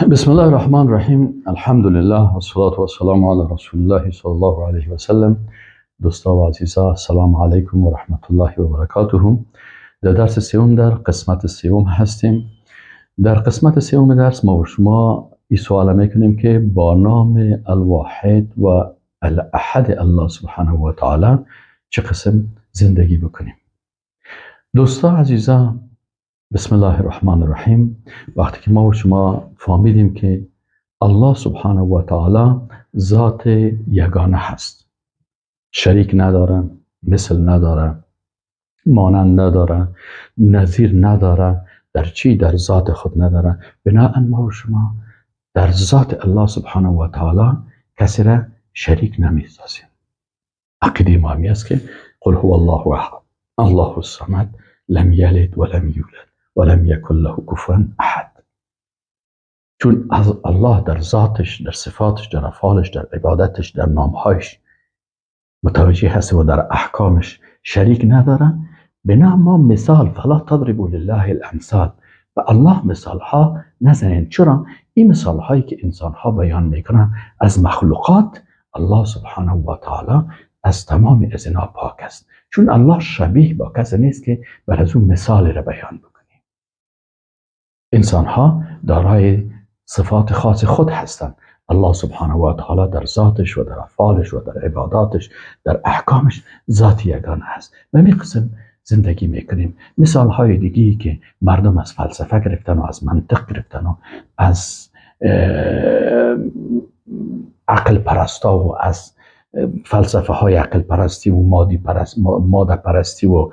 بسم الله الرحمن الرحیم. الحمدلله و الصلاة و السلام علی رسول الله صلی الله علیه و سلم. دوستا و عزیزا، السلام علیکم و رحمت الله و برکاته. در درس سوم، در قسمت سوم هستیم. در قسمت سوم درس ما و شما این سوال میکنیم که با نام الواحد و الاحد الله سبحانه و تعالی چه قسم زندگی بکنیم. دوستا عزیزا، بسم الله الرحمن الرحیم. وقتی که ما و شما فهمیدیم که الله سبحانه و تعالی ذات یگانه هست، شریک نداره، مثل نداره، مانند نداره، نظیر نداره، در چی؟ در ذات خود نداره. بناءً ما و شما در ذات الله سبحانه و تعالی کسی را شریک نمیسازیم. عقیده ما است که قل هو الله احد الله الصمد لم یلد ولم یولد ولم یکن له کفوا احد. چون از الله در ذاتش، در صفاتش، در افعالش، در عبادتش، در نامهایش متوجه هست و در احکامش شریک نداره. بنا ما مثال فلا تضربوا لله الامثال، و الله مثال ها نزنین. چرا؟ این مثال هایی که انسان ها بیان میکنن از مخلوقات، الله سبحانه و تعالی از تمام از اینا پاک است، چون الله شبیه با کسی نیست که بر از اون مثال را بیان بکنیم. انسان ها دارای صفات خاص خود هستند. الله سبحانه و تعالی در ذاتش و در افعالش و در عباداتش، در احکامش ذات یگانه هست و می قسم زندگی میکنیم. مثال های دیگی که مردم از فلسفه گرفتن و از منطق گرفتن و از عقل پرستا و از فلسفه های عقل پرستی و مادی پرست، ماده پرستی و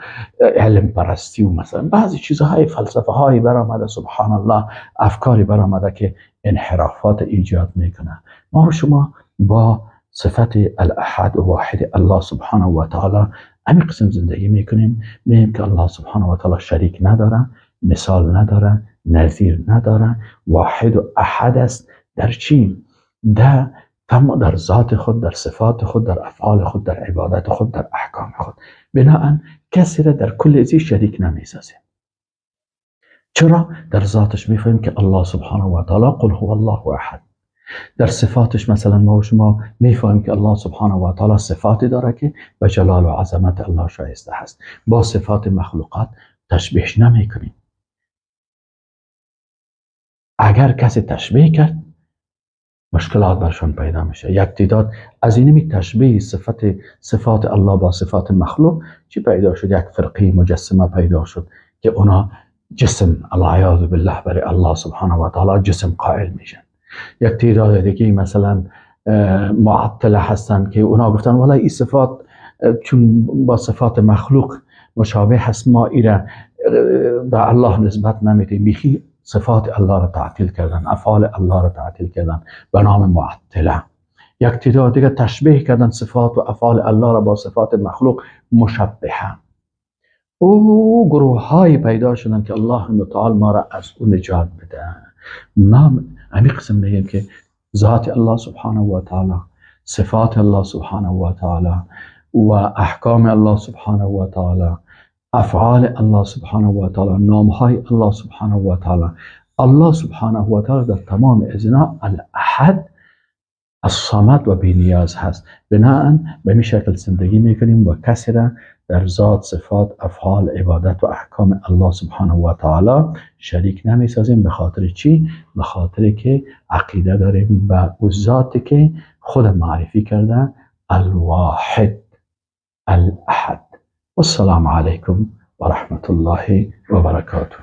علم پرستی و مثلا بعضی چیزهای فلسفه های برآمده، سبحان الله، افکاری برآمده که انحرافات ایجاد میکنه. ما و شما با صفت الاحد و واحد الله سبحانه و تعالی همین قسم زندگی میکنیم. میگیم که الله سبحانه و تعالی شریک نداره، مثال نداره، نظیر نداره، واحد و احد است. در چی؟ در تمام، در ذات خود، در صفات خود، در افعال خود، در عبادت خود، در احکام خود. بناءً کسی را در کل ازی شریک نمیسازیم. چرا؟ در ذاتش میفهمیم که الله سبحانه و تعالی قل هو الله احد. در صفاتش مثلا ما و شما میفهمیم که الله سبحانه و تعالی صفاتی داره که به جلال و عظمت الله شایسته هست. با صفات مخلوقات تشبیه نمیکنیم. اگر کسی تشبیه کرد، مشکلات برشان پیدا میشه. یک تعداد از اینمی تشبیه صفات الله با صفات مخلوق چی پیدا شد؟ یک فرقه مجسمه پیدا شد که اونا جسم، العیاذ بالله، برای الله سبحانه و تعالی جسم قائل میشن. یک تعداد دیگه مثلا معطله هستن که اونا گفتن والا این صفات چون با صفات مخلوق مشابه هست، ما ایره به الله نسبت نمیدیم. بیخی صفات الله را تعطیل کردن، افعال الله را تعطیل کردن به نام معطله. یک تعداد دیگه تشبیه کردن صفات و افعال الله را با صفات مخلوق، مشبهه. او گروه های پیدا شدن که الله متعال ما را از اون نجات بده. ما همین قسم میگیم که ذات الله سبحانه و تعالی، صفات الله سبحانه و تعالی و احکام الله سبحانه و تعالی، افعال الله سبحانه و تعالی، نامهای الله سبحانه و تعالی، الله سبحانه و تعالی در تمام ازینا الاحد الصمد و بینیاز هست. بناءً به می شکل زندگی میکنیم و کسی را در ذات، صفات، افعال، عبادت و احکام الله سبحانه و تعالی شریک نمیسازیم. به خاطر چی؟ به خاطر که عقیده داریم به او ذاتی که خود معرفی کرده، الواحد الاحد. والسلام علیکم و رحمت الله و برکاته.